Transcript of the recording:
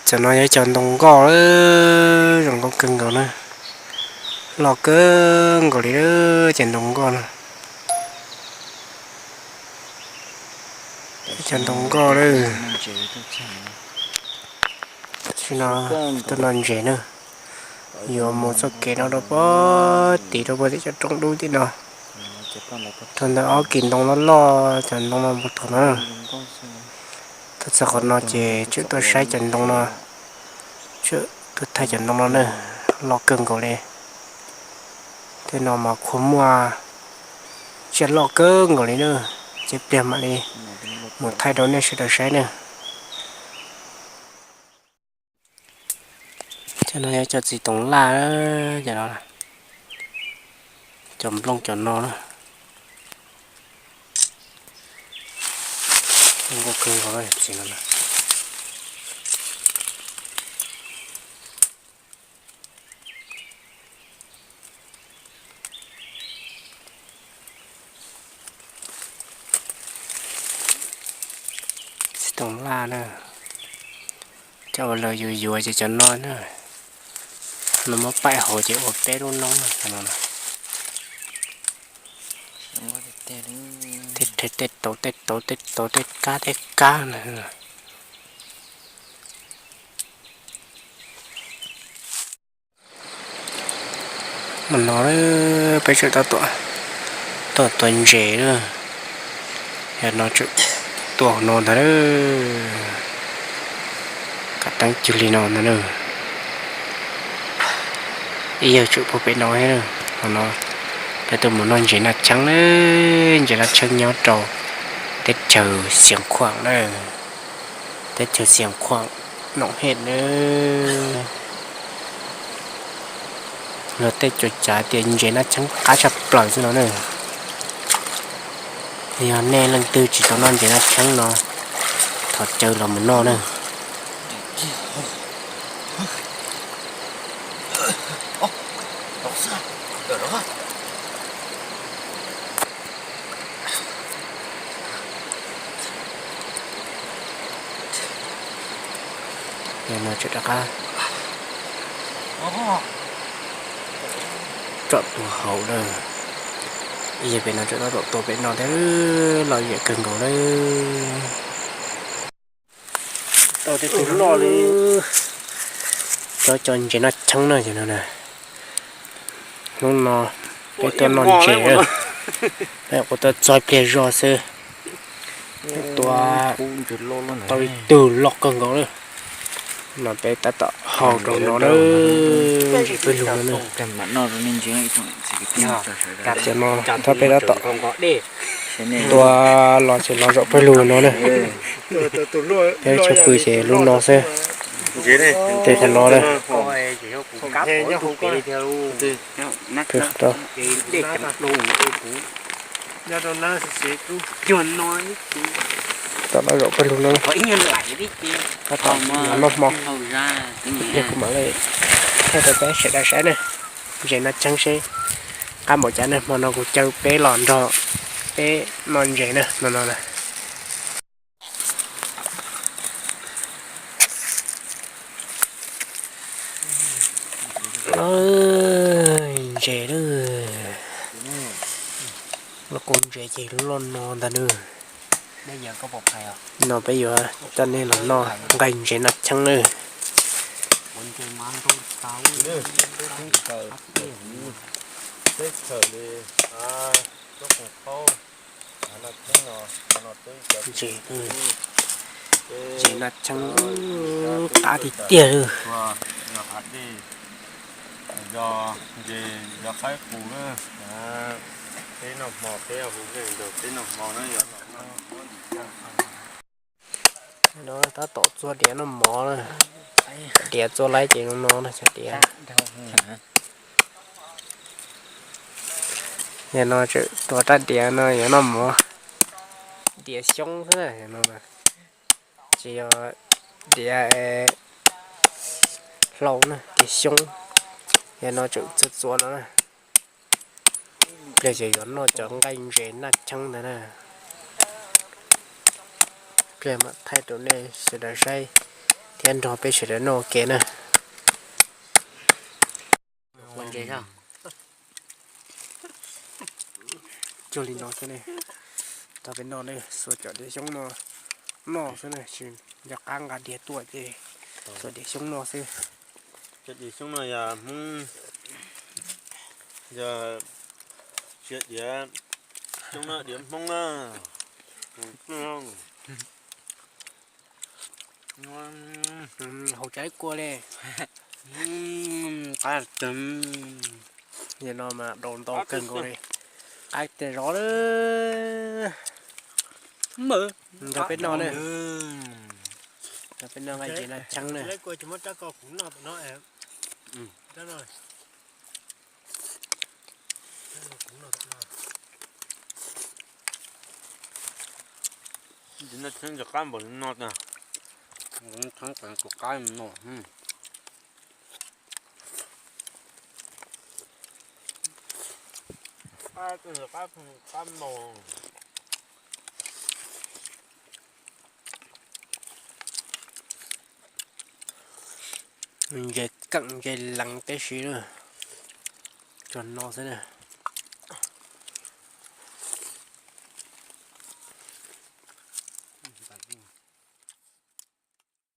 Cov no yog cov ntoo nkoj, zoo nkauj kawg nkaus na. Loj kawg nkaus li cov ntoo nkoj no. Cov ntoo nkoj lawm. Tam sim no tuaj no ntses na. Yuav mus txoj kev no rau pem tid rau pem tim cov roob dub tim no. Rau ntawm ob kis ntoo loj loj cov ntoo no mus tod na. Tuaj txog qhov no ces tseem tuaj saib cov ntoo no, tseem tuaj thaij cov ntoo no na, loj kawg nkaus li. Tej no mas khuv muaj tsiaj loj kawg nkaus li na. Ces pliag mam li mus thaij rau nej sawv daws saib na. Cov no yog cov txiv toov laj, cov no, cov nplooj cov no na. Nkauj kawg nkaus txiv no. Txiv toov laj na, cov uas lawv yuav yuav ces cov no na, nws muab paim hauv ces ua peb lub noob no. Tej rhe tej tauv tej tauv tej tauv tej kab tej kab na. Mas no peb tseem tab tom tuaj tua ntses na, yog no tseem tua no ntag, kav teeb cug li no ntag na. Ib yawg tseem puag pem no, no peb tuaj mus noj ntses naj cheeb na, ntses naj cheeb nyob rau teb chaws Xiav Khuam na, teb chaws Xiav Khuam Noom Hem na. Luag tej cov cav tias ntses naj cheeb qab tshaj plaws xwb no na. Yog nej leej twg tsis tau noj ntses naj cheeb no, thov caw los mus noj na. Yog no tseem rov qab tsom tua hauv lawm. Ib yam pem no tseem tab tom tua pem no thiab, lom zem kawg nkaus lawm. Tau tej tug loj li. Cov cov ntses noj cheeb na, hnub no peb tuaj noj ntses, peb kuv tuaj txog pliag zog xwb. Tua tau ib tug loj kawg nkaus lawm. No peb tab tom hau rau no na, ntses pawg lug no na. Cov no thaum peb tab tom tua los ces los zaum pawg lug no na. Peb tshaj pw ces lub no xwb. Tej qhov no na. Pw qhov rau. Tom no zaum pawg lug no. Tab tom noj hmo. Yog kuv mam li thaij rau peb sawv daws saib na. Ntses noj cheeb seb qab npaum cas na, hmo no kuv caw peb los nrog peb noj ntses na, no no na. Ntses na, lub qub ntses ces loj no ntag na. No peb yuav coj nej los noj nqaij ntses noj cheeb na. Ntses, ntses noj cheeb qab tiag tiag li. No tab tom txua diav noj mov na. Diav txua laib ces no no na, cov diav. Yog no tseem tua rab diav no yuav noj mov. Diav xyoob xwb na, no tsis yog diav hlau na, diav xyoob. Yog no tseem txua txua no na. Pliag ces yuav noj cov nqaij ntses naj cheeb ntawd na. Pliag mam thaij rau nej sawv daws saib thiab nrog peb sawv daws noj ua ke na. Cuag li no xwb ne, tau peb noj ne, xuas cov diav xyoob no noj xwb ne, tsis nco qab nqa diav tuaj ces xuas diav xyoob noj xwb. Cov diav xyoob no yog Hmoob, yog tsis diav xyoob no diav Hmoob na. Haus cov ib kua li. Qab, no mas daus ntau kawg nkaus li. Qab tiag zov na. Nrog peb noj na. Nrog peb noj nqaij ntses no cheeb na. Ntses no cheeb ntses qab npaum li no na. Cheeb tus qab no. Qab, qab npaum. Ntses keej ntses lees tib si na. Tsuas no xwb na.